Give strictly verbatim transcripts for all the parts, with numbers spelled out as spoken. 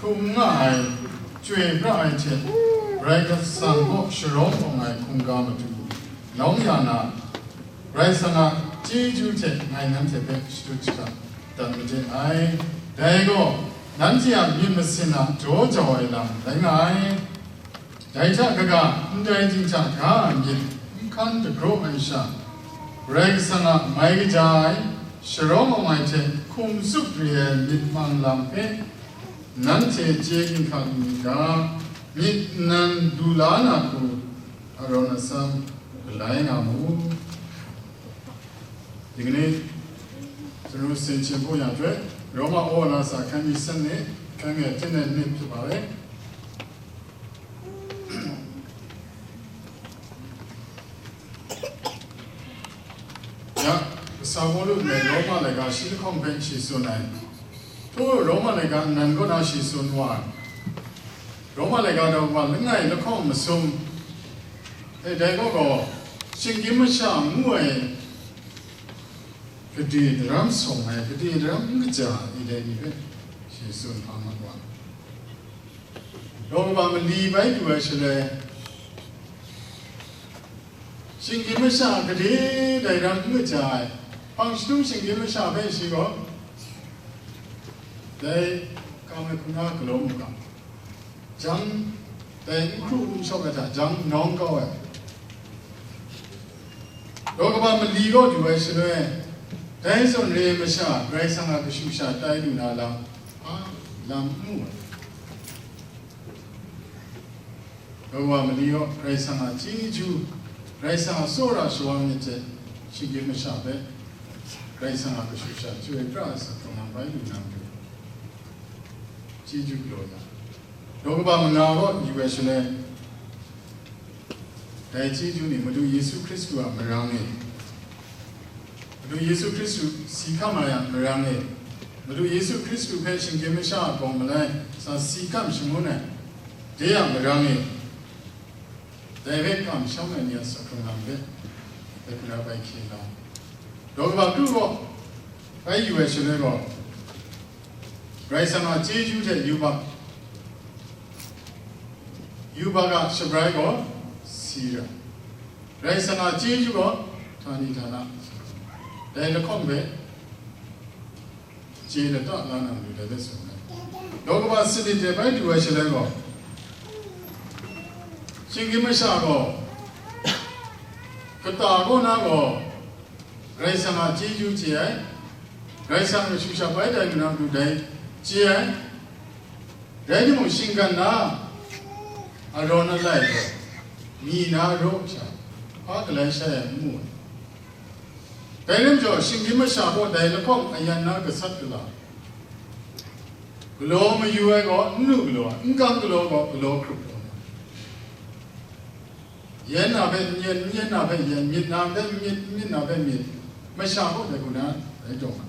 Hkum nga ai, chyoi pra ai hte, Karai Kasang kaw sharawng awng ai hkungga matu, nawng ya na, Karai Kasang a chyeju hte ngai nanhte hpe shadut shada dat made ai. Dai gaw, nanhte a myit masin a jaw jau ai lam rai nga ai. Dai hta kaga, ndai ting hta ga myit n hkan dagraw ai sha, Karai Kasang a mai kaja ai, sharawng awng ai hte hkum tsup re ai myit mang lam hpe nanhte chye ginhka lu myit ga, myit nnan lu la na hku, arawn asam galai nga mu. Ding ni, sanu sin chin hpu yang hpe, Roma wa na sa hkan ni san ni, hkan nga ten na ni hpyi ba le. Ya, kasa Pawlu me Roma laika shi lahkawng hpe shi tsun ai. Tu Roma laika nnan kaw na shi tsun wa ai. Roma laika daw wa langai lahkawng masum. E, dai gaw gaw, shinggyim masha ngu ai gade daram sawng ai, gade daram n kaja ai dai ni hpe shi tsun hpa mat wa ai. Daw kaba mali bai du ai shaloi, shinggyim masha gade dai ram n kaja ai, hpang shadung shinggyim masha hpe shi gaw, dai kang ai hkungga galaw mu ga, jang, dai n hkru n shawk ai hta jang nawng kau ai. Daw kaba mali gaw du ai shaloi, dai zawn re ai masha Karai Kasang a kashu sha tai lu na lam, a, lam n mu ai. Daw kaba mali gaw Karai Kasang a chyeju, Karai Kasang a tsawra shawa myit hte shinggyim masha hpe Karai Kasang a kashu sha chyoi pra ai asak hkrung lam bai lu na matu, chyeju galaw ya. Daw kaba manga gaw yu ai shaloi, dai chyeju ni Madu Yesu Hkristu a marang e, Madu Yesu Hkristu si hkam ai a marang e, Madu Yesu Hkristu hpe shinggyim masha a bawng malai sa si hkam shangun ai, de a marang e, dai hpe kamsham ai ni a asak hkrung lam hpe, dai hkra bai hkye la. Daw kaba kru gaw, bai yu ai shaloi gaw, Karai Kasang a chyeju hte yubak, yubak a shabrai gaw si ra, Karai Kasang a chyeju gaw htani htana, dai lahkawng hpe chye lata la na matu dai hpe tsun ai. Daw kaba sanit de bai du ai shaloi gaw, shinggyim masha gaw, kata kaw na gaw, Karai Kasang a chyeju chye ai, Karai Kasang a shu sha bai dai lu na matu dai chye ai, rai timung, shinggan na arawn alai gaw, myi na raw sha, hpa galai shai ai n mu ai. Dai lam jaw, shinggyim masha gaw dai lahkawng ayan na gasat gala, galaw mayu ai gaw n lu galaw ai, n kam galaw gaw galaw hkrup taw na, yen na hpe n yen, n yen na hpe yen, myit na hpe n myit, n myit na hpe myit, masha gaw dai hku na rai taw nga.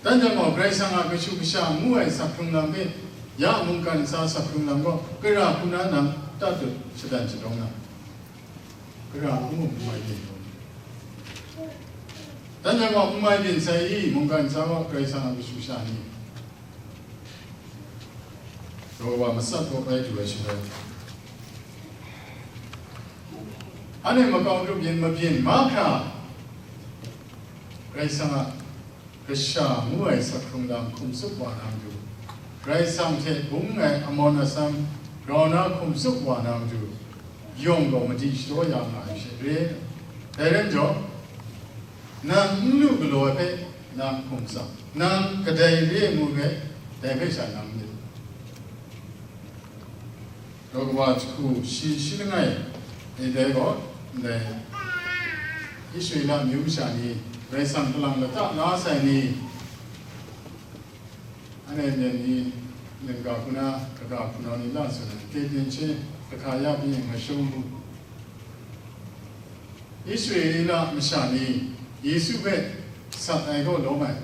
Dan jang gaw, Karai Kasang a kashu kasha ngu ai asak hkrung lam hpe, ya mungkan ntsa asak hkrung lam gaw, kara hku na nang tatut shadan shadawng na, kara hku mung n mai byin gaw. Dan jang gaw, n mai byin sai i, mungkan ntsa gaw Karai Kasang a kashu kasha ni? Daw wa matsat gaw bai du ai shaloi, anhte makau grup yin mabyin mahkra, Karai Kasang a kasha ngu ai asak hkrung lam hkum tsup wa na matu, Karai Kasang hte bung ai amawn asam grau na hkum tsup wa na matu, yawng gaw madi shadaw ya nga ai hte re. Dai rai majaw, nang n lu galaw ai hpe nang hkum tsap, nang kadai re ai ngu hpe, dai hpe sha nang myit. Daw kaba jahku shi shi langai e dai gaw, ndai Israela amyu masha ni, Karai Kasang kalang lata la sai ni, anhte myit ni, lingga hku na, kaga hpunau ni la tsun ai, kepyen she, kahka ya pyi, nga shawng mu. Israela masha ni Yesu hpe sat ai gaw lawm ai.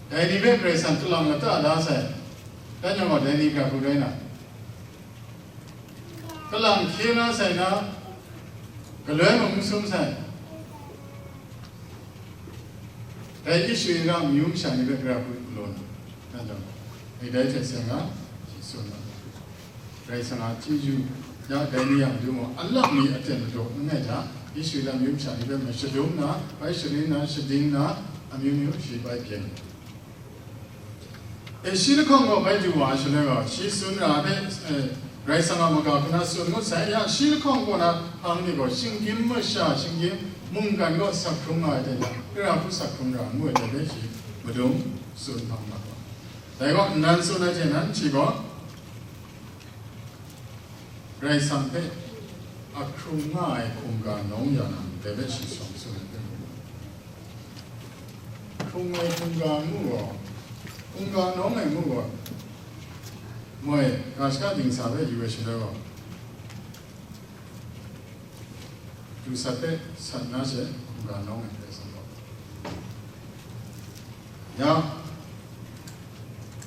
Dai ni hpe Karai Kasang kalang lata la sai, dan yawng gaw dai ni hkra hku rai na, kalang hkye na sai na, galoi mung n sum sai. Dai Israela amyu masha ni hpe gara hku Lawm, na jang, dai hte seng a, shi tsun ai. Karai Kasang a chyeju ya, dai ni a matu mung, a lap mi aten madaw langai hta, Yesu a amyu masha ni hpe mashadum na, bai sharin na, shading na, amyu myu shi bai byin. E, shi lahkawng gaw bai du wa ai shaloi gaw, shi tsun ra ai hpe, e, Karai Kasang a maga hku na tsun ngut sai, ya, shi lahkawng kaw na hpang ni gaw, shinggyim masha, shinggyim mungkan gaw sak hkrung nga ai hte, kara hku sak hkrung ra ngu ai hte, shi madung tsun hpang mat wa. Dai gaw, nnan tsun ai hte nan, shi gaw, Karai Kasang hpe a hkrung nga ai hkungga nawng ya na, dai hpe shi shawng tsun ai hte mung, hkrung ai hkungga ngu gaw, hkungga nawng ai ngu gaw, moi, ga shaka dingsa hpe yu ai shaloi gaw, du sat hpe sat na she hkungga nawng ai hpe sa gaw, ya,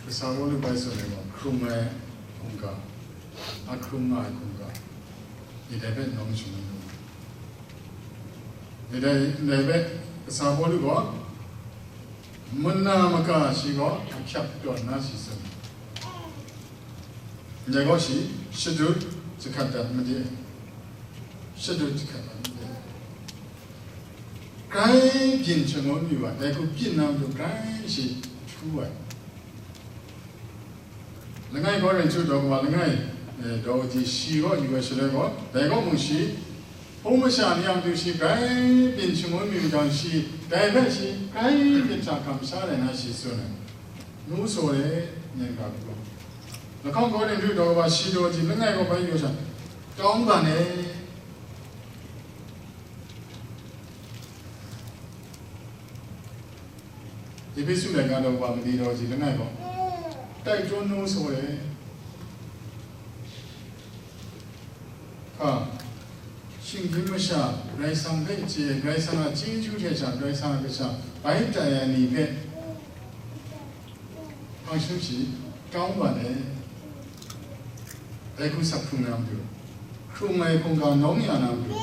kasa Pawlu bai tsun ai gaw, hkrung ai hkungga, a hkrung nga ai hkungga, ni dai hpe nawng shangun lu ai. Ni dai, ndai hpe kasa Pawlu gaw, mana maka shi gaw ahkyak tawn na shi tsun. Ndai gaw shi, shadut jahkrat dat made. Shadut jahkrat dat made. Grai byin shangun yu ai, dai hku byin na matu grai shi htu ai. Langai gaw ren chyu daw wa langai, eh, daw ji shi gaw yu ai shaloi gaw, dai gaw mung shi, hpung masha ni a matu shi grai byin shangun yu jang shi, dai hpe shi grai byin hta hkam sha rai na shi tsun ai. Nu saw e, nen ga hku. Lahkawng gaw ren chyu daw wa shi daw ji langai gaw bai yu sha, tawng ban e. Ehpesu laika daw wa mali daw ji langai gaw, tai hkrum nu saw e. Hka, shinggyim masha, Karai Kasang hpe chye, Karai Kasang a chyeju hte sha, Karai Kasang a kasha bai tai ai ni hpe, hpang shum shi, tawng ban e, dai hku sak hkrung na matu, hkrung ai hkungga nawng ya na matu,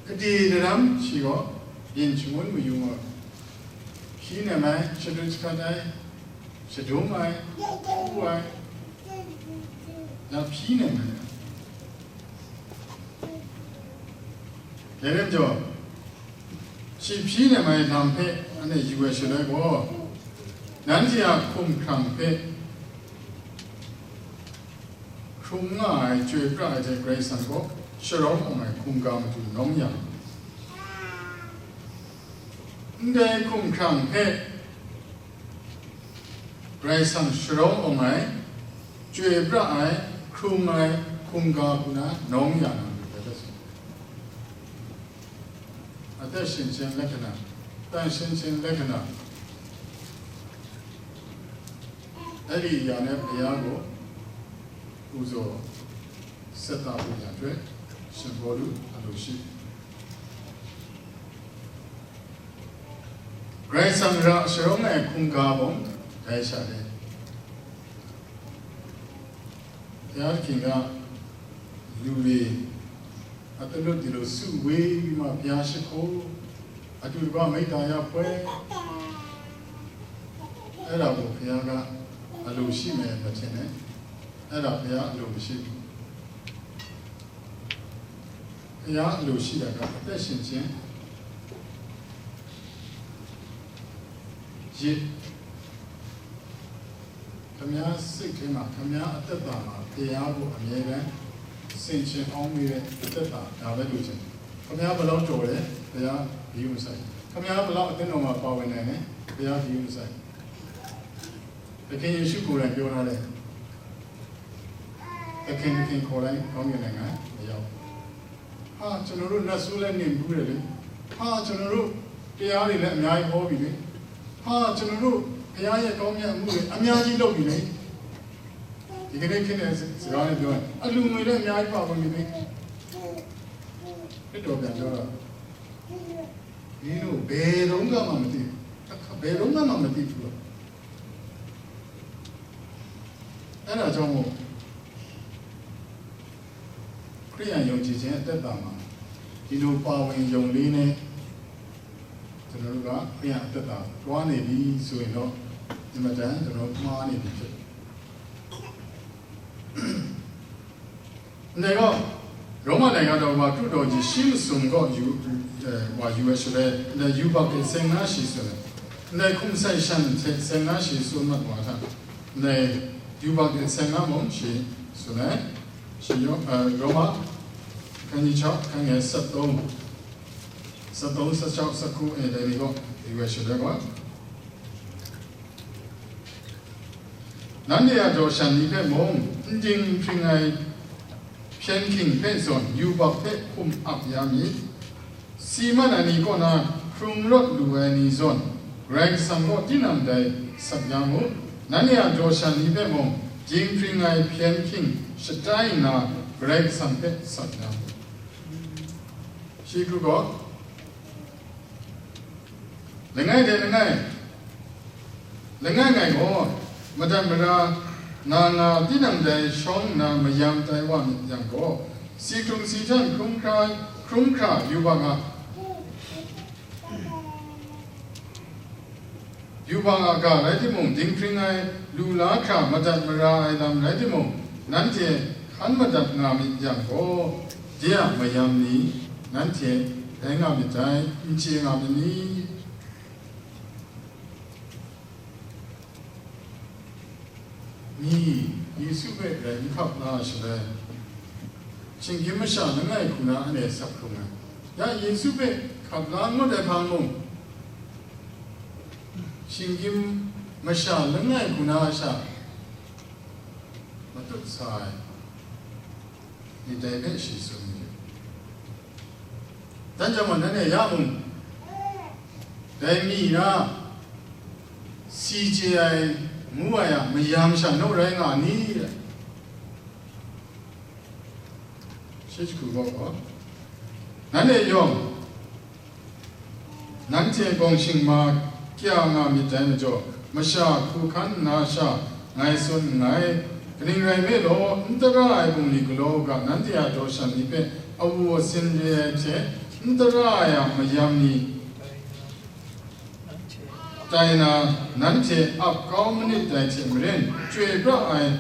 gade daram shi gaw, byin shangun mayu ai, hpyi nem ai, shadut jahkrat ai, shadum ai, hpu ai, ya hpyi nem ai. Dai rai majaw, shi hpyi nem ai lam hpe anhte yu ai shaloi gaw, nanhte a hkumhkrang hpe hkrung nga ai, chyoi pra ai hte Karai Kasang kaw sharawng awng ai hkungga matu nawng yang, ndai hkumhkrang hpe Karai Kasang sharawng awng ai, chyoi pra ai, hkrung ai hkungga hku na nawng ya na, adat shinchin lahkana, tan shinchin lahkana, Eli ya ne Maya gaw, uzaw seta bu ya hte, shingbawlu a lu shi. Karai Kasang ra sharawng ai hkungga bawng dai sha de, Bya Hking a lu re a talut di lu su we ma bya shahku, a du ga mai da ya poi, ai ra bu hkaya ga a lu shi me ma hte ne, ai ra hkaya a lu shi. Hkaya a lu shi da ga, adat shinchin yit, ခင်ဗျားစိတ်ထဲမှာ ခင်ဗျားအသက်တာမှာ ဘုရားကို အမြဲတမ်း ဆင်ခြင်အောက်မေ့တဲ့ အသက်တာ ဒါပဲလိုချင်တယ်။ ခင်ဗျားဘယ်လောက်တော်လဲ ဘုရားဂရုမစိုက်ဘူး။ ခင်ဗျားဘယ်လောက် အသင်းတော်မှာ ပါဝင်နိုင်လဲ ဘုရားဂရုမစိုက်ဘူး။ သခင်ယေရှုကိုယ်တိုင်ပြောထားတယ်။ သခင် သခင်ခေါ်တိုင်း ကောင်းကင်နိုင်ငံမရောက်ဘူး။ ဟာ ကျွန်တော်တို့ နတ်ဆိုးလည်း နင်ဘူးတယ်လေ။ ဟာ ကျွန်တော်တို့ တရားတွေလည်း အများကြီးဟောပြီလေ။ ဟာ ကျွန်တော်တို့ ဘုရားရဲ့ ကောင်းမြတ်အမှုတွေ အများကြီးလုပ်ပြီလေ။ ဒီကနေ့ ခေတ်နဲ့ စကားနဲ့ ပြောရင် အလှူငွေလည်း အများကြီး ပါဝင်ပြီလေ။ ခရစ်တော် ပြန်ပြောတာ မင်းတို့ ဘယ်တုန်းကမှ မသိဘူး။ တစ်ခါ ဘယ်တုန်းကမှ မသိဘူးလို့။ အဲ့ဒါကြောင့်မို့ ခရစ်ယာန်ယုံကြည်ခြင်း အသက်တာမှာ ဒီလို ပါဝင်ယုံလေးနဲ့ ကျွန်တော်တို့က ခရစ်ယာန်အသက်တာတွားနေပြီဆိုရင်တော့ အင်မတန်ကျွန်တော်တို့မှားနေပြီဖြစ်တယ်။ နေတော့ ရောမနိုင်ငံတော်မှာ ခရစ်တော်ယေရှုမစုံတော့ယူအဲဟွာယူဝဲဆိုတဲ့ ယူဘတ်ဆယ်ငါးရှိဆိုတဲ့ နေခုံဆိုင်ရှန်ဆယ်ငါးရှိဆိုမှတ်ဟွာထားနေယူဘတ်ဆယ်ငါးမုံရှိဆိုတဲ့ ရှင်ယောအဲရောမခန်းကြီးခြောက်ခန်းငယ်ဆယ့်သုံး ဆယ့်သုံး ဆယ့်ခြောက် ဆယ့်ကိုး အဲဒါတွေကို ဒီဝဲဆိုတော့ပါ။ နန်းရတော်ရှန်နီဖက်မုံတင်းဖရင်ငိုင်ဖြန်ခင်ဖက်စွန်ယူဘတ်ဖက်ခုမ်အပ်ရမည်။ စီမံအနီကောနာ ခရုံရတ်လူဝဲနီစွန် ဂရိတ်ဆန်ကောတင်းနံဒိုင်ဆက်ရမူ။ နန်းရတော်ရှန်နီဖက်မုံတင်းဖရင်ငိုင်ဖြန်ခင်ရှတိုင်းနာ ဂရိတ်ဆန်ဖက်ဆက်ရမူ။ ရှိခုကော လငယ်တဲ့လငယ်လငယ်ငယ်ကိုမတန်မရာနာငါတိနံဒိုင်ရှောင်းနာမယံတိုင်ဝါမြစ်ယံကိုစီခုံစီထံခုံခါခုံခါယူပါငါယူပါငါကလည်းတိမုံတင်းဖရင်ငိုင်လူလားခါမတန်မရာအိုင်လမ်လည်းတိမုံနန်းကျဲခန်းမတန်ငါမြစ်ယံကိုဒီယမယံနီနန်းကျဲတိုင်းငါမြစ်တိုင်းအင်ချေငါမြစ်နီ Ni, Yesu hpe rai n hkap na shaloi, shinggyim masha langai hku na anhte sak hkrung ai. Ya Yesu hpe hkap la n ngut ai hpang mung, shinggyim masha langai hku na sha matut sa ai. Ni dai hpe shi tsun mi. Dan jang ma, nanhte ya mung, dai mi na, si chye ai, ngu ai a, mayam sha naw rai nga ni? Shi jahku gaw, nanhte yawng, Nanhte gawng shingma kya nga myit dai majaw, masha hku hkan nna sha ngai tsun nngai. Kaning rai nme law, n tara ai bungli galaw u ga, nanhte a daw shan ni hpe awu asin re ai hte, n tara ai a mayam ni tai na, nanhte ap kau manit dai hte maren, chyoi pra ai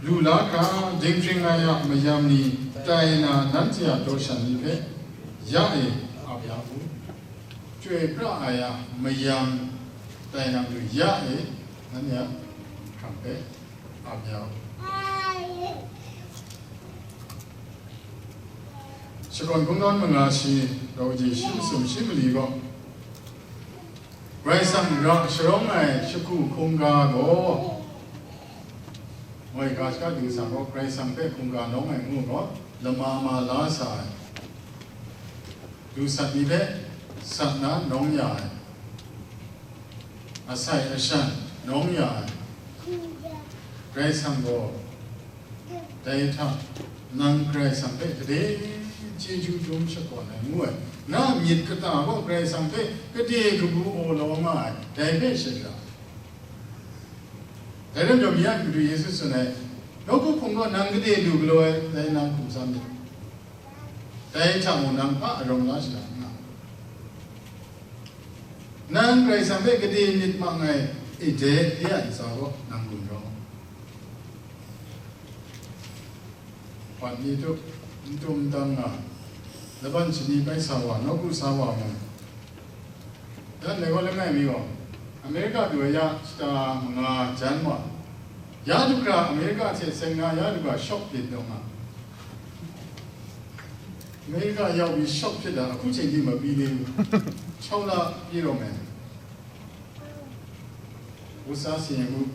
lu la hkra, dinghpring ai a mayam ni tai na, nanhte a daw shan ni hpe ya e, ap ya u. Chyoi pra ai a mayam tai na matu ya e, nanhte a hkrang hpe ap ya u. Shakawn Kungdawn manga shi, Daw Kaji shi masum shi mali gaw, Karai Kasang ra sharawng ai shagu hkungga gaw, moi ga shaka du sa gaw, Karai Kasang hpe hkungga nawng ai ngu gaw, lama ma la sa ai. Du sat ni hpe sat na nawng ya ai, asai ashan nawng ya ai, Karai Kasang gaw dai hta nang Karai Kasang hpe gade chyeju dum shakawn ai ngu ai, na myit kata gaw Karai Kasang hpe gade kabu awlaw nga ai, dai hpe shara. Dai lam jawm ya matu Yesu tsun ai, nawku hpung gaw nang gade lu galaw ai, dai nang hkum tsam myit. Dai hta mung nang hpa arawng la shada n nga. Nang Karai Kasang hpe gade myit mang ai, e de, de a ntsa gaw nang gumrawng. Hpan ni tup, n tum n tam nga, laban shani bai sa wa, nawku sa wa mung, dan dai gaw langai mi gaw, Amerika du ai ya shata manga jan wa, ya du hkra Amerika hte seng na ya du ga shawk byin taw nga. Amerika yau pyi shawk hpyit da, ahku hte n di mabyi ni, chau la pyi rawng ai, wusa si ngu,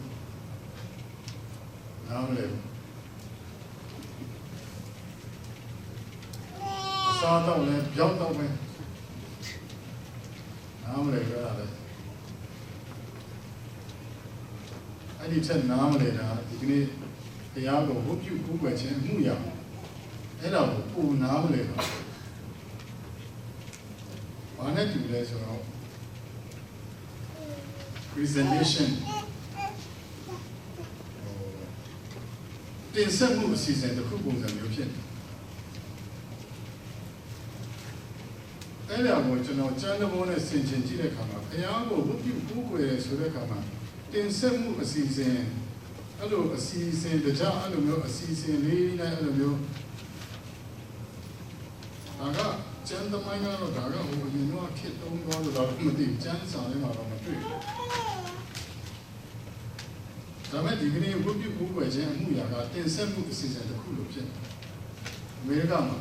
na malai, sa tau le, byau tau me. Nang malai ga da le. Ai ni hten nang malai na, di kani kaya gaw wup yu ku gwen chen mu ya. Ai da gaw pu nang malai ga. Ba na tu le so rau. Presentation. Tin sen mu a si sen da ku kung zan yu pyin. အဲ့ဒါကိုကျွန်တော်စံတံတာ်နဲ့ဆင်ခြင်ကြည့်တဲ့အခါမှာ ဘုရားကိုဝတ်ပြုကိုးကွယ်တယ်ဆိုတဲ့အခါမှာ တင်ဆက်မှုအစီအစဉ်၊ အဲ့လိုအစီအစဉ်တကျ၊ အဲ့လိုမျိုးအစီအစဉ်လေးနဲ့၊ အဲ့လိုမျိုး၊ ဒါကကျမ်းသမိုင်းကတော့၊ ဒါကဟိုအရင်ကခေတ်သုံးတော့လို့တော့မသိဘူး၊ ကျမ်းစာထဲမှာတော့မတွေ့ဘူး။ ဒါပေမဲ့ဒီကနေ့ဝတ်ပြုကိုးကွယ်ခြင်းအမှုရာကတင်ဆက်မှုအစီအစဉ်တစ်ခုလိုဖြစ်နေတယ်။ အမေရိကမှာ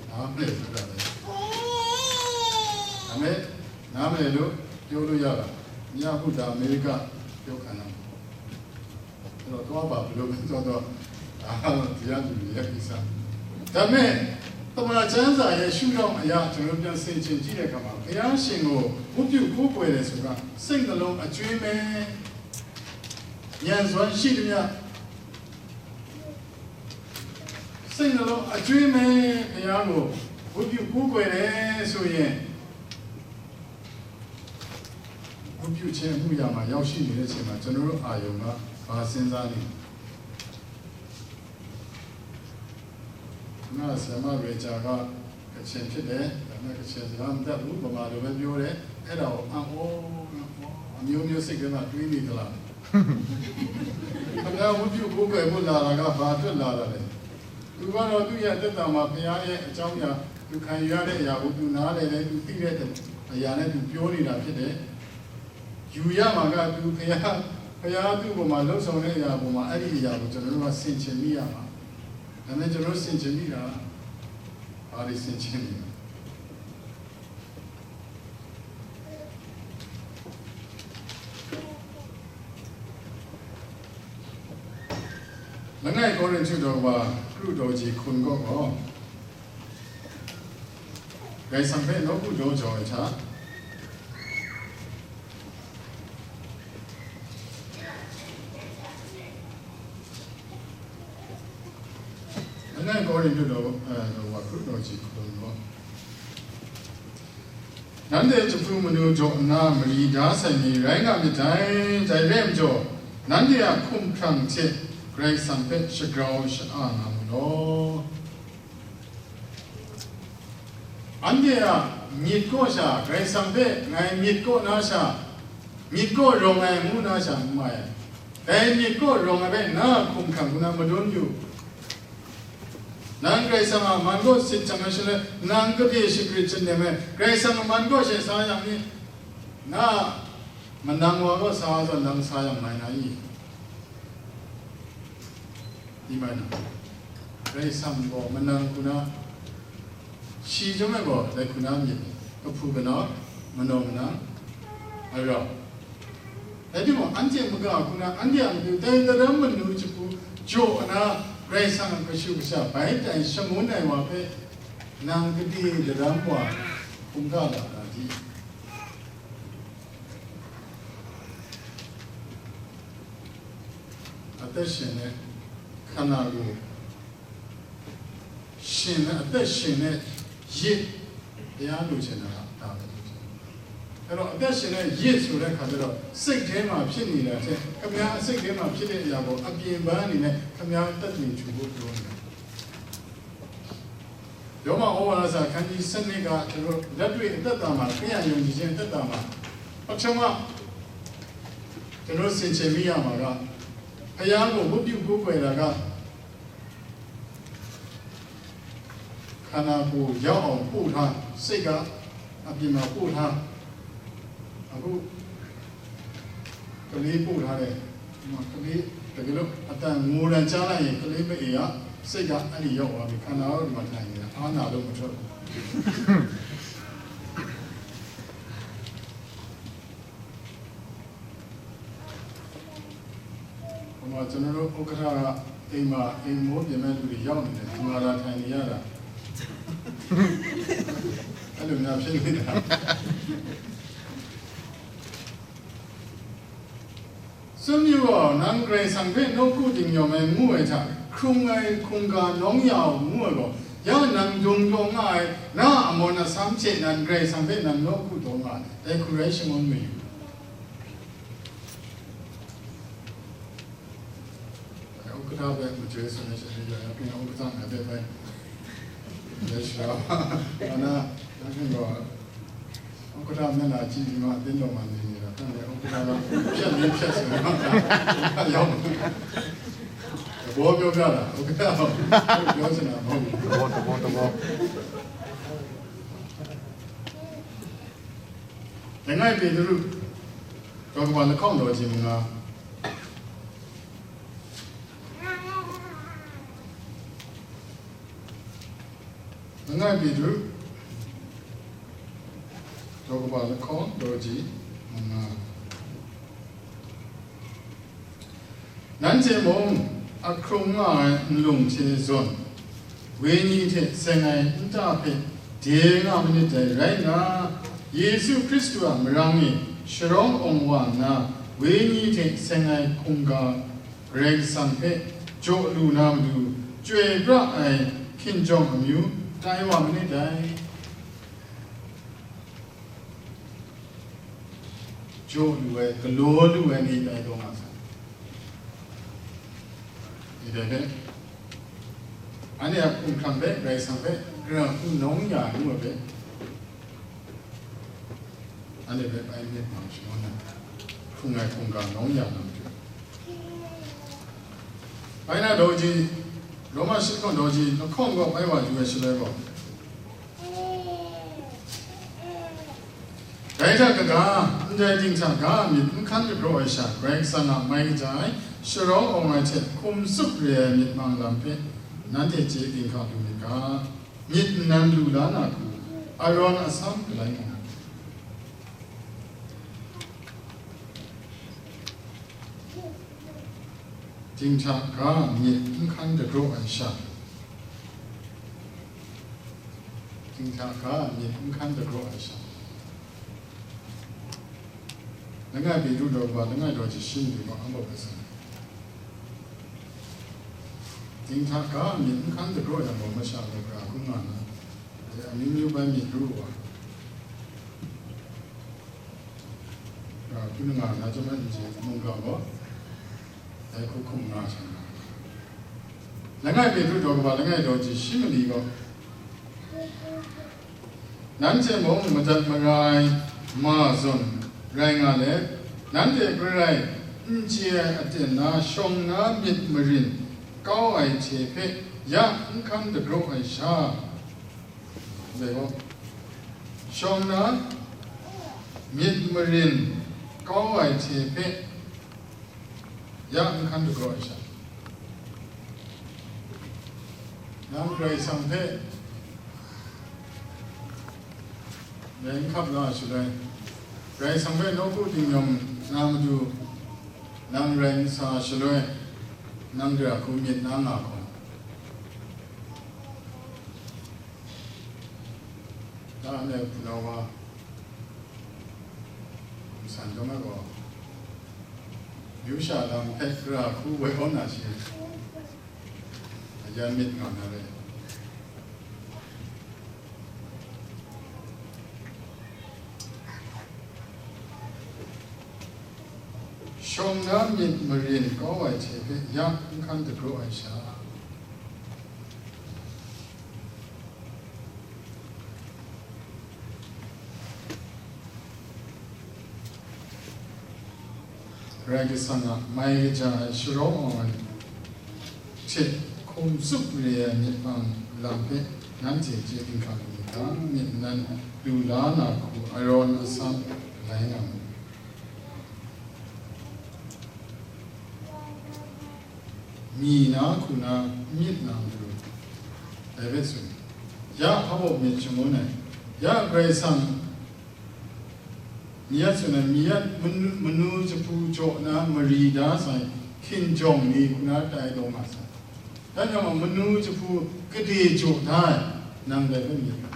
နားမလည်ဘူးလား။ ဒါပေမဲ့နားမလည်လို့ပြောလို့ရတာ၊ မရဘူး။ ဒါအမေရိကပြောခံရမှာ။ အဲ့တော့သွားပါဘယ်လိုပဲသွားသွား၊ ဒါကတော့တရားသူတွေရဲ့ကိစ္စ။ ဒါပေမဲ့သမ္မာကျမ်းစာရဲ့ရှုထောင့်အရ ကျွန်တော်ပြန်ဆင်ခြင်ကြည့်တဲ့အခါမှာ ဘုရားရှင်ကိုဝတ်ပြုကိုးကွယ်တယ်ဆိုတာစိတ်နှလုံးအကြွင်းမဲ့၊ ဉာဏ်စွမ်းရှိသမျှစိတ်နှလုံးအကြွင်းမဲ့ဘုရားကိုဝတ်ပြုကိုးကွယ်တယ်ဆိုရင်၊ ဝတ်ပြုခြင်းအမှုရာမှာရောက်ရှိနေတဲ့အချိန်မှာ ကျွန်တော်တို့အာရုံကဘာစဉ်းစားနေလဲ။ ခုနကဆရာမရေချာကကချင်ဖြစ်တယ်။ ဒါပေမဲ့ကချင်စကားမတတ်ဘူး။ ဗမာလိုပဲပြောတယ်။ အဲ့ဒါကိုအံ့ဩ၊ အံ့ဩ၊ အမျိုးမျိုးစိတ်ထဲမှာတွေးနေသလား။ ခင်ဗျားဝတ်ပြုကိုးကွယ်ဖို့လာတာကဘာအတွက်လာတာလဲ။ သူကတော့သူ့ရဲ့အသက်တာမှာဘုရားရဲ့အကြောင်းအရာ၊ သူခံယူရတဲ့အရာကိုသူနားလည်တယ်၊ သူသိတဲ့အရာနဲ့သူပြောနေတာဖြစ်တယ်။ ယူရမှာကသူဘုရား၊ ဘုရားသူ့အပေါ်မှာလှုပ်ဆောင်တဲ့အရာအပေါ်မှာ၊ အဲ့ဒီအရာကိုကျွန်တော်တို့ကဆင်ခြင်မိရမှာ။ ဒါပေမဲ့ကျွန်တော်တို့ဆင်ခြင်မိတာ၊ ဘာတွေဆင်ခြင်မိလဲ။ လငယ်ကောရိန္သုတော်ဝါ ခရုတော်ကြီးခုနစ်ကော့ကော ဂိုင်ဆောင်ဖဲ နောက်ခုတော့ကြော်ချာ လငယ်ကောရိန္သုတော် အဲ တော်ဝါ ခရုတော်ကြီးခုနစ်ကော့ နန်းသည် တဖုမနုၤကြောင့် အနားမရီဒါဆိုင်မည် ရိုင်းကမြစ်တိုင်း တိုင်ရဲမကြော် နန်းသည် အခုမ်ခရံချစ် ဂရိတ်ဆန်ဖက် ရှဂရောရှအာနာမူလော အန်ဒီယာ မြစ်ကော့ရှာ ဂရိတ်ဆန်ဖက် ငိုင်မြစ်ကော့နားရှာ မြစ်ကော့ရောင်ငိုင်မူနားရှာ မူမရဲ့ အဲ မြစ်ကော့ရောင်ငိုင်ဖက် နားခုမ်ခရံခုနမဒုံယူ နန်း Karai Kasang a man kaw sit jang ai shaloi, nang gade shagrit chyen nem ai, Karai Kasang a man kaw she sa yang ni, na, manang wa kaw sa ai zawn, nang sa yang mai na i? Di mai na. Karai Kasang gaw manang hku na, shi chyawm ai gaw, dai hku na myit, kahpu kanau, manaw manang, arau. Rai timung, anhte maga hku na, anhte a matu dai daram manu jahku jaw na, Karai Kasang a kashu kasha bai tai shangun ai wa hpe, nang gade daram wa hkungga la na di? အသက်ရှင်တဲ့ခန္ဓာကိုယ် ရှင်နဲ့ အသက်ရှင်တဲ့ယစ် ဘုရားလိုချင်တာကဒါပဲဖြစ်တယ်။ အဲ့တော့ အသက်ရှင်တဲ့ယစ်ဆိုတဲ့အခါကျတော့ စိတ်ထဲမှာဖြစ်နေတာထက် ခင်ဗျားစိတ်ထဲမှာဖြစ်တဲ့အရာကို အပြင်ပန်းအနေနဲ့ ခင်ဗျားသက်သေထူဖို့ပြောနေတာ။ ရောမဩဝါဒစာ ခန်းကြီးဆယ့်နှစ်က ကျွန်တော်လက်တွေ့အသက်တာမှာ ခရစ်ယာန်ယုံကြည်ခြင်းအသက်တာမှာ ပထမကျွန်တော်ဆင်ခြင်မိရမှာက ဘုရားကိုဝတ်ပြုကိုးကွယ်တာက ခန္ဓာကိုယ်ရောက်အောင်ပို့ထား၊ စိတ်ကအပြင်မှာပို့ထား၊ အခုကလေးပို့ထားတယ်၊ ဒီမှာကလေး တကယ်လို့အသံငိုသံကြားလိုက်ရင် ကလေးမအီက စိတ်ကအဲ့ဒီရောက်သွားပြီ၊ ခန္ဓာကဒီမှာထိုင်နေတယ်၊ အားနာလို့မထွက်ဘူး။ ဟိုမှာကျွန်တော်တို့ဥက္ကဋ္ဌက အိမ်မှာအိမ်မိုးပြင်မဲ့လူတွေရောက်နေတယ်၊ ဒီမှာလာထိုင်နေရတာ။ အဲ့လိုများဖြစ်နေတာ။ စွန့်ပစ်အောင် နန်း Karai Kasang ဖက် နှုတ်ကူတင်မြော်မယ် ငူးဝဲထ ခုံငယ်ခုံကာ နောင်းရအောင် ငူးဝဲကော ရ နန်း ဒုံ ဒေါ် ငါ အဲ န အမွန်အဆန်း ချေ နန်း Karai Kasang ဖက် နန်း နှုတ်ကူတော် ငါ အဲ ခုံရဲ ရှမွန် မယူ ဥက္ကဋ္ဌပဲ မကြွေးဆိုနေရှင် ရရပင်ဥက္ကဋ္ဌနဲ့ပဲပဲ လက်ရှိတော့ အနာ Nang gaw, ဥက္ကဋ္ဌမျက်နှာကြည့်ပြီးမှ အသင်းတော်မှာ နေနေတာ ခန့်တယ်။ ဥက္ကဋ္ဌက ဖြတ်လေးဖြတ်ဆိုတော့ ရောက်တယ်။ သဘောပြောပြတာ။ ဥက္ကဋ္ဌက ပြောချင်တာမဟုတ်ဘူး။ သဘော၊ သဘော၊ သဘော။ တငိုက်ပေတရု တော်ကမ္ဘာလက်ခေါင်းတော်ကြီးမင်္ဂလာ တငိုက်ပေတရု တော်ကမ္ဘာလက်ခေါင်းတော်ကြီးမင်္ဂလာ နန်းကျင်မုံ အခရုံငှာ် နလုံချေစွန် ဝေညီထက်စင်ငိုင် နတဖက် ဒေငါမနစ်တိုင်ရိုင်းငါ ယေရှုခရစ်တုအမရင်းငိုင် ရှရောင်းအောင်ဝါငါ ဝေညီထက်စင်ငိုင် ခုံက ဂရင်းစံဖက် ကြောလူနာမတူ ကြွေပြအိုင် ခင်ကြောင်အမျိုး တိုင်းဝါမနစ်တိုင် ကြောလူဝဲ ကလောလူဝဲ နေတိုင်တော့မှာစား နေတိုင်ပဲ အနည်းအခုခံပဲ ဂရင်းစံပဲ ကြံခုနောင်းရမှုပဲ အနည်းပဲ ပိုင်းနဲ့မှရှိတော့ ခုငိုင်ခုံကနောင်းရမှုတူ ပိုင်းနာတော်ကြီး ရောမရှိခွန်တော်ကြီး နှခုံကပိုင်းဝါယူဝဲရှိလဲပေါ့ ဒိုင်ထကဂါ အန်ဒိုင်ဒိင်ထကဂါ မြစ်မခန်းတကြောအရှါ ဂရင်းစံငါမိုင်းကြိုင် ရှရောင်းအောင်ဝဲချက် ခုံစုပ်ရယ် မြစ်မင်လမ်ဖက် နန်းတဲ့ကျေးတင်ခါလူမြစ်က မြစ်နန်းလူလာနာကူ အရွန်အဆမ်းကလိုင်းနာ ဒိင်ထကဂါ မြစ်မခန်းတကြောအရှါ ဒိင်ထကဂါ မြစ်မခန်းတကြောအရှါ လငိုက်ပေတရုတော်ကမ္ဘာ လငိုက်တော်ကြီးရှင်းပြီပေါ့ အဘို့ပဲဆိုရင် ဒိင်ထကဂါ မြစ်မခန်းတကြောအရှါ မရှါလို့ကအခုငါနာ အမျိုးမျိုးပဲမြစ်တရုပါ ခုနကငါကျွန်မအင်္ကျီမုန်ကပေါ့အဲခုခုငါဆန္ဒလငယ်ပေတရုတော်ကဘာလငယ်တော်ကြီးရှိမလီကောနန်းကျင်မုံမတတ်မရိုင်းမာစွန်ရိုင်းငါလဲနန်းတဲ့ပြရိုင်းအင်္ကျီအတင်နာရှောင်နာမြစ်မရင်ကောင်းအိုင်ခြေဖက်ရအခန်းတကြောအိုင်ရှာ လေကောရှောင်နာမြစ်မရင်ကောင်းဝိုင်ခြေဖက်ရအခန်းတကြောအရှာနံဂရိတ်ဆောင်ဖက်လဲခပ်လာရှလွဲဂရိတ်ဆောင်ဖက်နောကုတင်ယုံနာမတူနံဂရိတ်စာရှလွဲနံဂရခုမြစ်နာငါခေါ် ဒါနဲ့ဘုရားဝါဆန်တော့မကောယူရှာလံဖက်ကြခုဝဲကောနာရှိအယံမစ်ငါနာရဲရှုံငါမြစ်မရင်ကောဝဲချေဖက်ယခန်းတကြိုအရှာ Rai Kasang a mai kaja ai sharawng awng ai hte hkum tsup re ai myit mang lam hpe nanhte chye dinghkang lu myit dang, myit nan lu la na hku arawn asam lai nga mu. Mi na hku na n myit na matu, dai hpe tsun, ya hpa baw myit shangun ai, ya Karai Kasang, mi ya tsun ai, mi ya manu, manu jahpu jaw na mari da sai, hkinjawng ni hku na tai taw nga sai. Dan yawng a manu jahpu gade jaw da ai, nang dai hpe myit ga.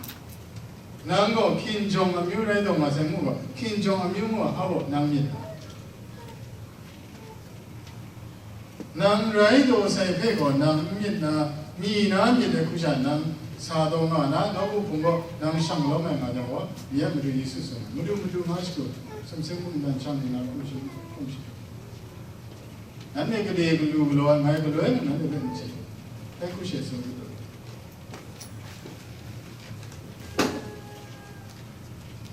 Nang gaw hkinjawng amyu rai taw nga sai ngu gaw, hkinjawng amyu ngu a hpa baw nang myit ga. Nang rai taw sai hpe gaw nang n myit na, mi na myit ai hku sha nang sa taw nga na, nawku hpung gaw nang shang lawm ai nga jang gaw, mi a madu Yesu tsun ai, madu madu nga shagu, sumsing mungdan shang nna hkum shi, hkum shi. Nanhte gade galu galaw ai ngai galoi mung nanhte hpe n chye, dai hku she tsun u.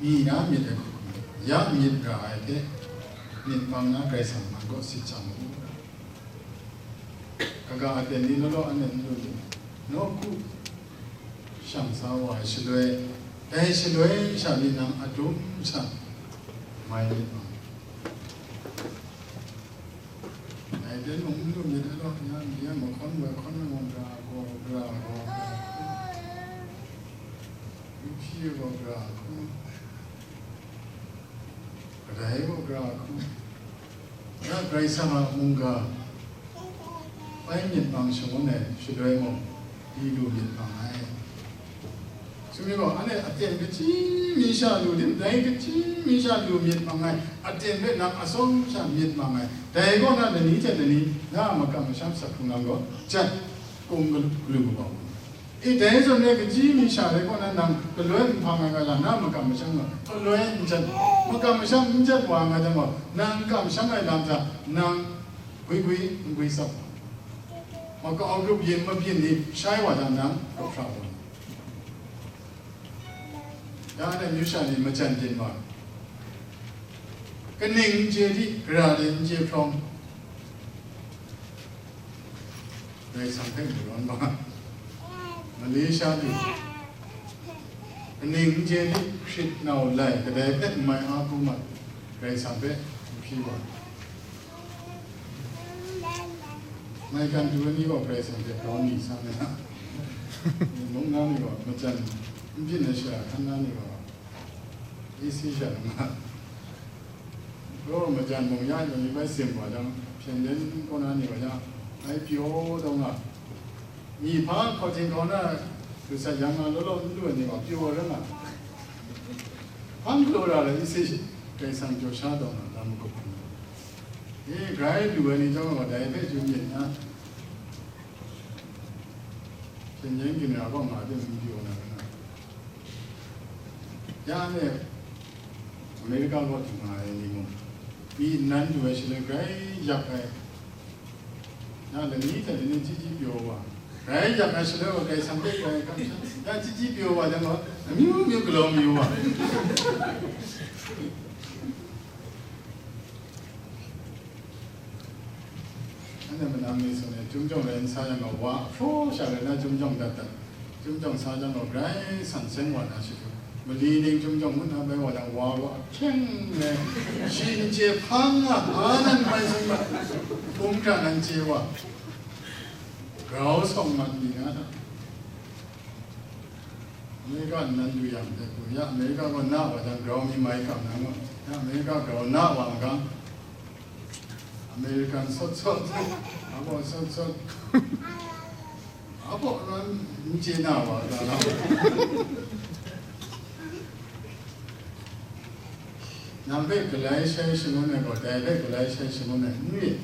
Ni na myit ai hkrum, ya myit ra ai hte, myit bang na Karai Kasang man kaw sit chya mu. Kaga aten ni law law anhte n lu myit, nawku shang sa wa ai shaloi, dai shaloi sha ni nang adum sha mai myit bang. Dai hte mung n lu myit ai law, ya, ya mahkawn woi hkawn ai mung, gara gaw, gara gaw, gara hku, yuhpyi gaw, gara hku, kadai gaw, gara hku, ya Karai Kasang a mungga bai myit bang shangun ai shaloi mung, di lu myit bang ai. Sumri gaw, anhte aten kaji mi sha lu tim, dai kaji mi sha lu myit mang ai, aten hpe nang atsawm sha myit mang ai, dai kaw na lani hte lani na a makam masham sak hkrung lam gaw, jat kung galu galu kaba u. E, dai zawn e kaji mi sha rai kaw na nang galoi nhpang ai ga la, na makam masham gaw galoi n jat, makam masham n jat wa nga jang gaw, nang kamsham ai lam hta nang gwi gwi n gwi tsap, makau grup yin mabyin ni shai wa jang nang, kau hkra wa. Ya anhte myu sha ni majan byin wa, kaning n chye di, gara de n chye hprawng, Karai Kasang hpe marawn wa. Malaysia du, kaning n chye di, hkrit nau lai, kadai hpe n mai a hku mat, Karai Kasang hpe n hpyi wa. Maigan du ai ni gaw Karai Kasang hte grau ni sa na, mung na ni gaw majan n byin ai shara hkan na ni gaw, isi sha nga, gaw majan mung ya ai ni bai sim wa jang, hpyen den kaw na ni gaw ya, ai pyaw taw nga, myi hpa hkawhting hkau na lu sat yang nga, law law n lu ai ni gaw pyaw rai nga, hpang galaw ra ai isi Karai Kasang pyaw sha taw nga, lam magup hkrum. E, grai lu ai ni chyawm gaw, dai hpe chyu myit na, hpyen yen ginra kaw nga de, n pyaw na rai nga. Ya anhte America kaw du nga ai ni mung, mi nnan du ai shaloi grai yak ai, ya lani hte lani chyi chyi pyaw wa, grai yak ai shaloi wa, Karai Kasang hpe grai kamsham, ya chyi chyi pyaw wa jang gaw, amyu myu galaw mayu wa. Anhte manam ni tsun ai, Chyum jawng rai n sa yang gaw, wa hpraw sha rai na, Chyum jawng dat dat, Chyum jawng sa jang gaw, grai san seng wa na shadu. Mali ning Chyum jawng ngut na bai wa jang, wa gaw ahkyeng ai, shi n chye hpang a, a nan mai seng mat, hpung hkra nan chye wa, grau sawng mat mi na hta. America nnan du yang de, ya America gaw na wa jang, grau mi mai kam na gaw, ya America grau na wa ma gang, American sawt sawt, a baw sawt sawt, a baw ran n chye na wa ga na wa. Nang hpe galai shai shangun ai gaw, dai hpe galai shai shangun ai n rit.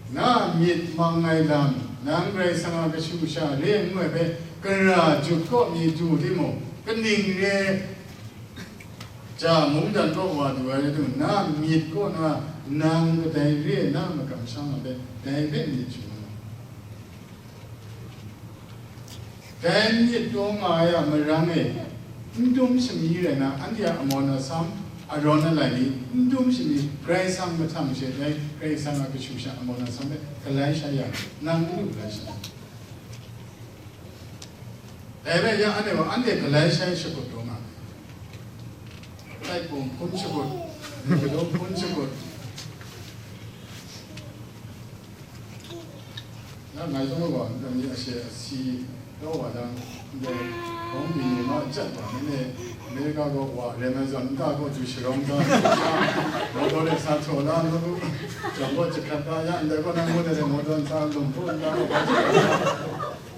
Na myit mang ai lam, nang Karai Kasang a kashu sha re ngu ai hpe, gara jut kaw mi du timung, kaning re ja mungdan kaw wa du ai rai timung, na myit kaw na nang kadai re na makam shang ai hpe, dai hpe myit shangun ai. Dai myit taw nga ai a marang e, n dum shami rai na, anhte a amawn asam, arawn alai ni, n dum shami, Karai Kasang mahtang she dai, Karai Kasang a kashu sha amawn asam hpe galai shai yang, nang n lu galai shai. Dai rai yang, anhte gaw, anhte galai shai shakut taw nga ai. Taipawng hpun shakut, galaw hpun shakut. Ya, ngai zawn gaw, ndai ni ashe asi kau wa jang, ndai hkawng byin ni ma jat wa, nanhte America kaw wa, Amazon nta kaw du sharawng da, motor de sa htaw la, nu, jawng kaw jahkrat da, ya, ndai kaw nang ngut ai motor nta, lung hpaw nta kaw,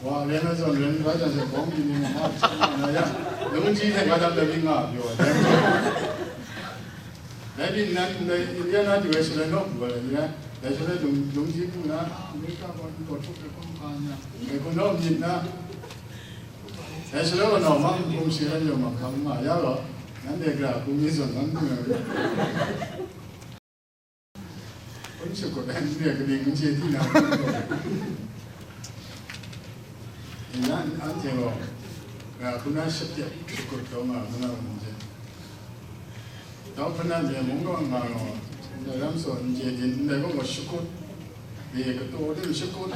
wa, Amazon ren da jang she hkawng byin ni ma jat wa na, ya, lungji hte ga dam da byin nga, pyaw ai. Dai byin nan, ndai India na du ai shaloi naw pru ai ni rai, dai shaloi lung, lungji pru na, America kaw, India kaw hkrup ai hkawm hpa n ya, dai hku naw myit na, dai shaloi gaw nau mang hkum shi ai yawng mang hkam n nga ya gaw, nanhte gara hku mi zawn man n nga. Hpun shakut ai n re, kaning n chye di na, India anhte gaw, Nga hku na shapyet shakut taw nga hku na mung je. Dau hpana je mung gaw nga gaw, ndai lam saw n chye din, ndai gaw gaw shakut, de kataw de shakut.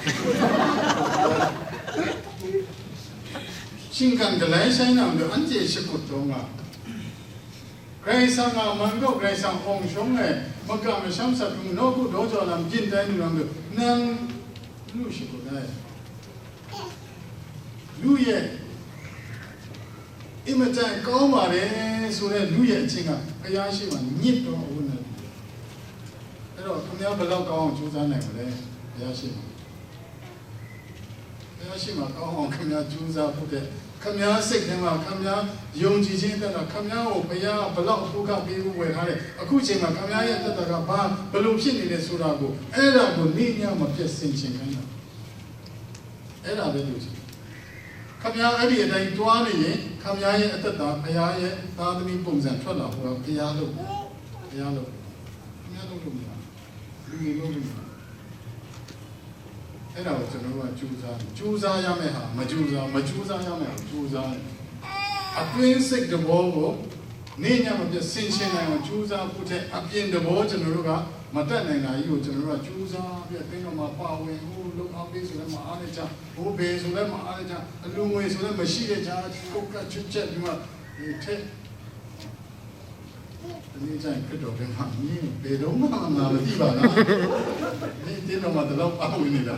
Shinggan galai shai na matu anhte shakut taw nga. Karai Kasang a man gaw Karai Kasang awng shawng ai, makam masham sat hkrung nawku daw jau lam byin tai lu lam de, nang lu shakut ai. Lu ye, i majan kau ma re, su re, lu ye ahkying a, Bhaya shi ma nyit taw a wun na lu ye. Hkye rau, hkam ya galau kau ang chyu za nai ma le, Bhaya shi ma. Bhaya shi ma kau ang hkam ya chyu za hpu de, hkam ya sek de ma, hkam ya yawng ji jin de na, hkam ya o, Bhaya a galau hpu ga pi u woi hta re, a hku chye ma, hkam ya ye dat da ga ba, galau hpyi ni le su ra gu, e ra gu, ni nya ma pyet sin chyen hkran na. အဲ့ဒါပဲလိုချင်တယ်။ ခင်ဗျားအဲ့ဒီအတိုင်းသွားနေရင်ခင်ဗျားရဲ့အသက်တာဘုရားရဲ့သားသမီးပုံစံထွက်လာဖို့တော့ဘုရားလုပ်ဘုရားလုပ်ခင်ဗျားလုပ်လို့မရဘူးလူတွေလုပ်လို့မရဘူးအဲ့ဒါကိုကျွန်တော်တို့ကကြိုးစားတယ်ကြိုးစားရမယ့်ဟာမကြိုးစားမကြိုးစားရမယ့်ဟာကြိုးစားတယ်အတွင်းစိတ်တဘောကိုနေညမပြတ်ဆင်ခြင်နိုင်အောင်ကြိုးစားဖို့ထက်အပြင်တဘောကျွန်တော်တို့ကမတတ်နိုင်တာကြီးကိုကျွန်တော်တို့ကကြိုးစားပြီးအသင်းတော်မှာပါဝင်ဖို့လုပ်အားပေးဆိုလည်းမအားနဲ့ကြ ဟိုဘယ်ဆိုလည်းမအားတဲ့ကြားအလူငွေဆိုလည်းမရှိတဲ့ကြားကိုကတ်ချွတ်ချက်ပြီးမှထည့်တနေ့ကျရင်ခရစ်တော်ထဲမှာမင်းဘယ်တော့မှငါမသိပါလားမင်းတင်းတော်မှာဒီလောက်ပါဝင်နေတာ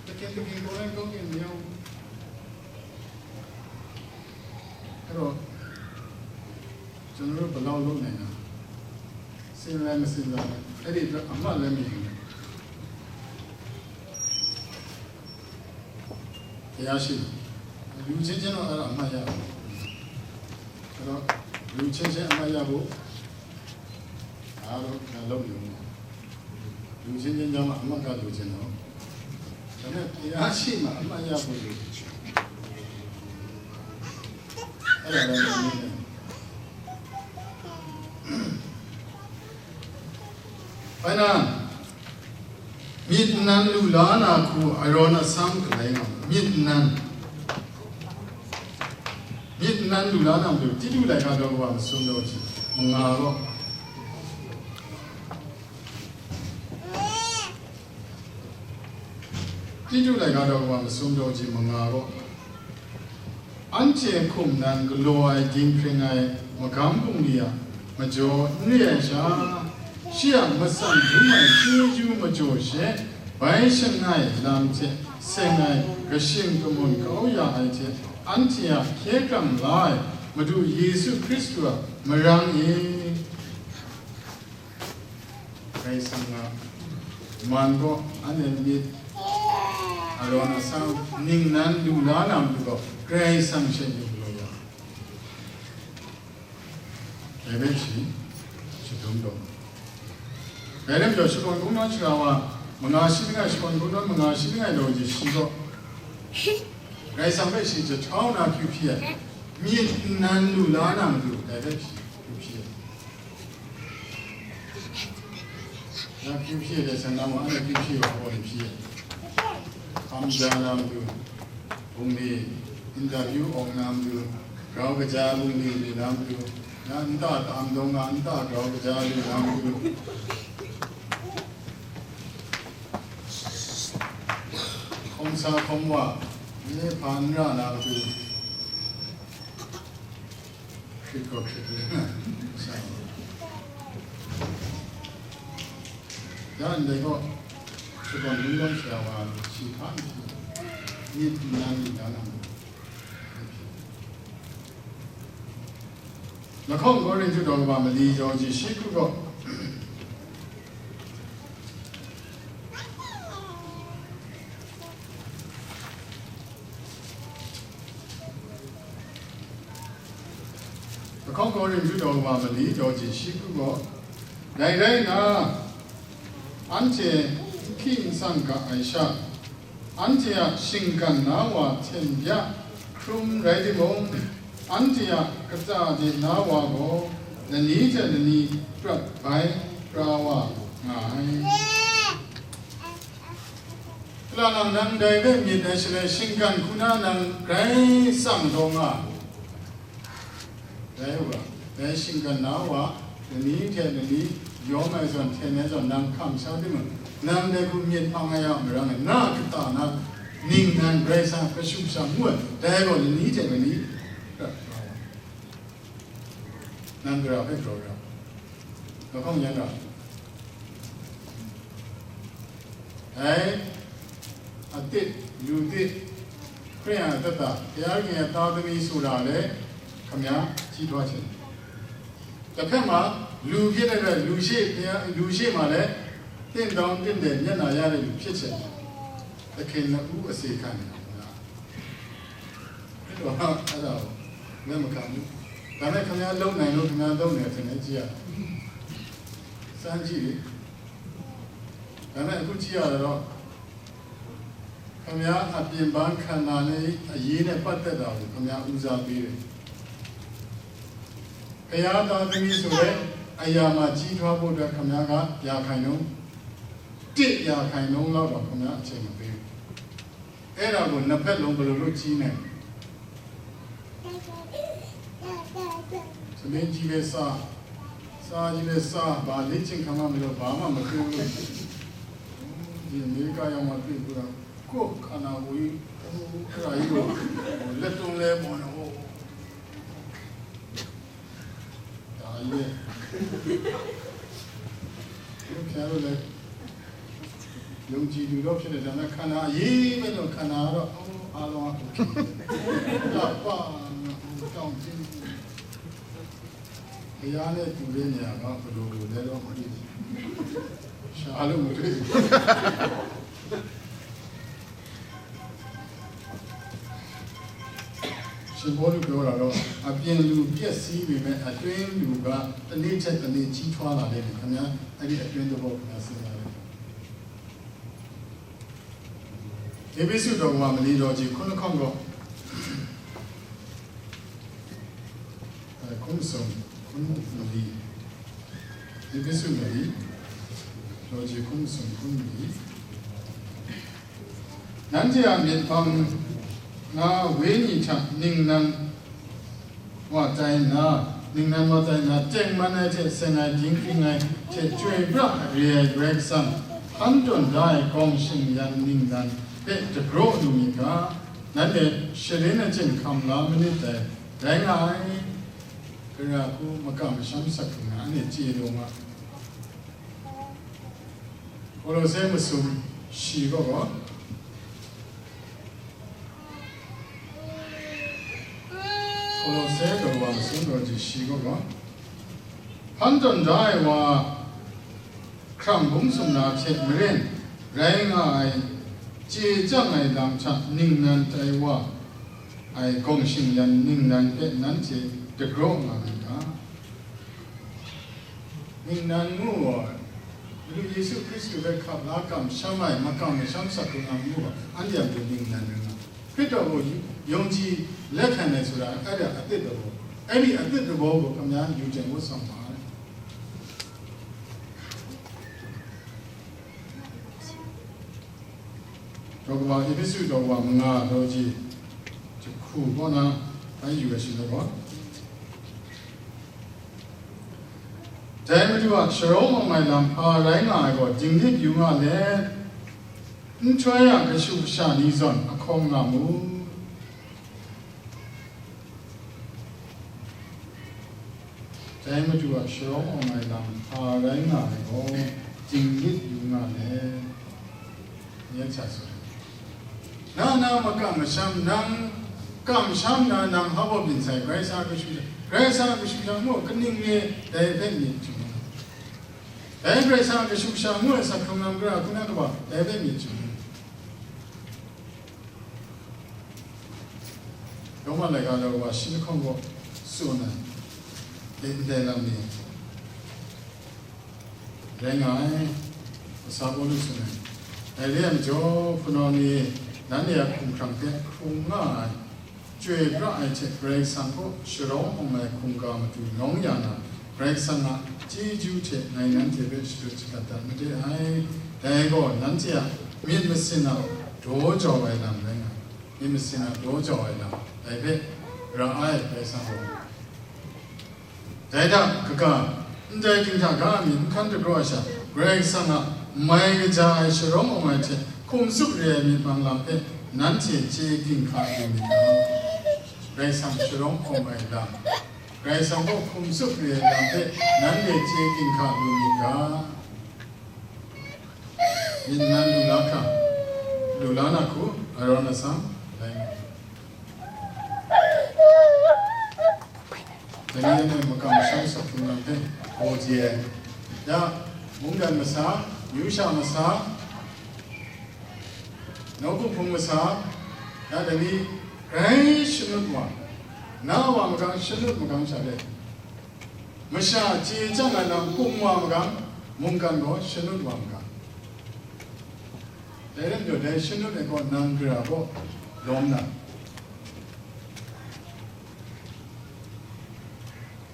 တကယ်တကယ်ကိုယ်တိုင်ကောင်းကင်မြေအောင်အဲ့တော့ကျွန်တော်တို့ဘယ်လောက်လုပ်နိုင်လဲစဉ်းစားမစဉ်းစားအဲ့ဒီအတွက်အမှတ်လည်းမယူဘူး ဘုရားရှိတယ်လူချင်းချင်းတော့အဲ့ဒါအမှတ်ရဘူးအဲ့တော့လူချင်းချင်းအမှတ်ရဖို့ဒါတော့ဒါလုပ်နေဦးမယ်လူချင်းချင်းကြားမှာအမှတ်ကလူချင်းတော့ဒါနဲ့ဘုရားရှိမှအမှတ်ရဖို့လိုအဲ့ဒါလည်းလုပ်နေတယ်ဘာနာ မြစ်နံလူလာနာခုအရောနဆမ်ကလဲနော်မြစ်နံမြစ်နံလူလာနာမလို့တိတုလိုက်ခါတော့ဘာမဆုံးတော့ချင်မငါတော့တိတုလိုက်ခါတော့ဘာမဆုံးတော့ချင်မငါတော့ Anhte hkum nan galaw ai dinghpring ai magam bungli a majaw n re ai sha, shi a matsan dum ai chyeju majaw she, bai shangai lam hte seng ai kashing kamun kau ya ai hte, anhte a hkye kang la ai Madu Yesu Hkristu a marang e. Karai Kasang a man gaw anhte myit arawn asang ningnan lu la na matu gaw Karai Kasang she lu galaw ya. Dai bai shi, shadum daw. Dai lam jaw shakawn kungdawn shara wa, manga shi langai shakawn kungdawn manga shi langai daw ji shi gaw, Karai Kasang bai shi jahtau na kyu hpyi ai, myit nnan lu la na matu, dai bai shi kyu hpyi ai. Na kyu hpyi de san na ma, ana kyu hpyi wa, aw hpyi. Hkam ja na matu, bungli, interview awng na matu, grau kaja bungli li na matu, na nta tam dawng na nta grau kaja li na matu. Hkawm sa hkawm wa, ni hpa n ra na matu. Hkrit gaw hkrit lu na, sha wa. Ya ndai gaw, shakawn lungdawn shara wa, shi hpa n hpyi, myit nnan lu la na matu. Lahkawng Korinhtu daw kaba mali jaw ji shi hku gaw, Lahkawng Korinhtu daw kaba mali jaw ji shi hku gaw, dai rai nna, anhte n hkying n sang ga ai sha, anhte a shinggan na wa hten bya hkrum rai timung, anhte a kata de na wa gaw, lani hte lani prat bai pra wa nga ai. Lang nang dai hpe myit ai shaloi, shinggan hku na nang grai tsang taw nga ai. Dai wa, dai shinggan na wa, lani hte lani yawm ai zawn, hten ai zawn, nang hkam sha timung, nang dai hku myit hpang ai a marang e, na kata na ningnan grai sa, kashu sha ngu ai, dai gaw lani hte lani nang gara hpe grau ra, lahkawng yan ra. Dai atit, lu tit, Hkristu a adat ta, Hkristu a ta tami sura le, kamya, ji htaw hte. Dahkam ma, lu hpyit ai, lu she, lu she ma le, tindawng tinde myit na ya ai lu hpyit she, dahkyen na u ase hkan nga. Rai taw, a da, ngai ma hkan lu. Dai hpe kamya lung nai lu, kamya lung nai hte ngai ji ya. San ji. Dai hpe hku ji ya law, kamya a pyin ban hkran na ni ayi ne pat dat da u, kamya u za bi re. Kaya ta tami shaloi, aya ma ji htaw bu dat kamya ga ya hkai nung, ti ya hkai nung lau taw kamya a chye ma bi. E na gaw, na hpe long galaw lu ji ne. Sane ji le sa, sa ji le sa, ba le ching hkam ma majaw, ba ma matu. Di Amerika yang ma tu ku ra, ko kana wi, ra yi lo, le tung le mo na ho. Da ye. Lu hkya lu le. Yung ji du daw hpyi le, da na hkana, yi me daw hkana daw, oh, a long a, okay. Da pa, na, oh, tawng jin. Kaya ne tu le ne a, ba, padu le daw, ma di. Sha lu ma di. Shi Pawlu pyaw la gaw, a pyin lu pyet si mi me, a tun lu ga, tani hte tani ji htaw la le ni, kamya, a di a tun dabaw kamya sin la le. Epesu daw wa mali daw ji hkun lahkawng gaw, eh, hkun masum, hkun mali, Epesu mali daw ji hkun masum, hkun mali. Nanhte a myit hpang na wenyi hta ningnan wa tai nna, ningnan wa tai nna, tengman ai hte seng ai, dinghpring ai hte chyoi pra ai re ai Karai Kasang, hpan tawn da ai gawng shing yan ningnan hpe dagraw lu myit ga, nanhte sharin achyin hkam la manit dai, rai nga ai. Gara hku makam masham sak hkring na, anhte chye lu nga. Kolose masum shi kaw gaw, Kolose daw wa masum daw ji shi kaw gaw, hpan tawn da ai wa hkrang bung sumla hte maren rai nga ai, chye chyang ai lam hta ningnan tai wa ai gawng shing yan ningnan hpe nanhte dagraw nga myit ga. Ningnan ngu ai, Madu Yesu Hkristu hpe hkap la kamsham ai, makam masham sak kau na ngu ai, anhte a matu ningnan rai nga. Hkristu gaw yawng ji let hkran ai sara, anhte a atit dabaw, anhte a atit dabaw gaw kamya yu jang gaw tsawm nga ai. Daw kaba Epesu daw wa manga daw ji jahku kaw na bai yu ai shi gaw, dai Madu a sharawng awng ai lam hpa rai nga ai gaw, dinglik yu nga let, nhtoi a kashu kasha ni zawn ahkawng nga mu. Dai Madu a sharawng awng ai lam hpa rai nga ai gaw, dinglik yu nga let, ngu sa tsun ai. Na na makam masham, nang kamsham na, nang hpa byin sai, Karai Kasang a kashu sha, Karai Kasang a kashu sha ngu, kaning re dai hpe myit chyu mu. Dai Karai Kasang a kashu sha ngu ai sak hkrung lam gara hku na kaba, dai hpe myit chyu mu. Roma laika daw wa shi lahkawng gaw tsun ai, ndai lam ni rai nga ai, kasa Pawlu tsun ai. Dai re ai majaw, hpunau ni, nanhte a hkumhkrang hte hkrung nga ai, chyoi pra ai hte Karai Kasang kaw sharawng awng ai hkungga matu lawng ya na, Karai Kasang a chyeju hte ngai nanhte hpe shadut shadat dat made ai. Dai gaw nanhte a myit masin a daw jau ai lam rai nga, myit masin a daw jau ai lam, dai hpe ra ai, Karai Kasang gaw. Dai hta kaga, ndai ginhta ga a myit n hkan dagraw ai sha, Karai Kasang a mai kaja ai sharawng awng ai hte hkum tsup re ai myit mang lam hpe nanhte chye ginhka lu myit ga. Karai Kasang sharawng awng ai lam, Karai Kasang gaw hkum tsup re ai lam hpe nanhte chye ginhka lu myit ga. Myit nan lu la hkra, lu la na hku, Aron asam, lai nga. Dai ni e makam masham sak hkrung lam hpe, gaw chye ai. Ya, mungdan masa, yu sha masa, nawku hpung masa, ya, dai ni grai shanut wa, na wa magang, shanut magang sha le, masha chye chyang ai lam kum wa magang, mungkan gaw shanut wa magang. Dai rai nme, dai shanut ai gaw nang gara gaw lawm na,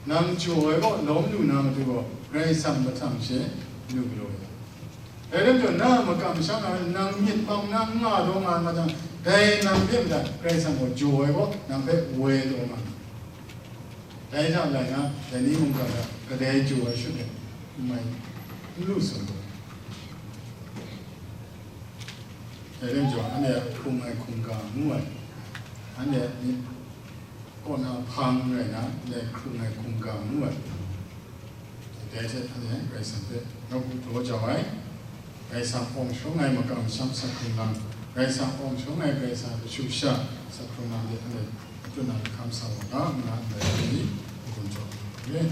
nang jaw ai gaw lawm lu na matu gaw, Karai Kasang mahtang she lu galaw ya. Dai rai nme, na a makam masham na, nang myit mang na n nga daw nga ai ma jang, dai nang hpe mada Karai Kasang gaw jaw ai gaw, nang hpe woi daw nga na. Dai hta lai nga, dai ni mungkan hta kadai jaw ai shut ai, n mai, n lu sum ai. Dai lam jaw, anhte a hkrung ai hkungga ngu ai, anhte a myit kaw na hpang rai na, anhte hkrung ai hkungga ngu ai. Dai hte anhte Karai Kasang hpe nawku daw jau ai, Karai Kasang awng sharawng ai makam masham sak hkrung lam, Karai Kasang awng sharawng ai Karai Kasang a kashu kasha sak hkrung lam de anhte matut na lahkam sa wa ga, nna ndai ni makun jaw ai.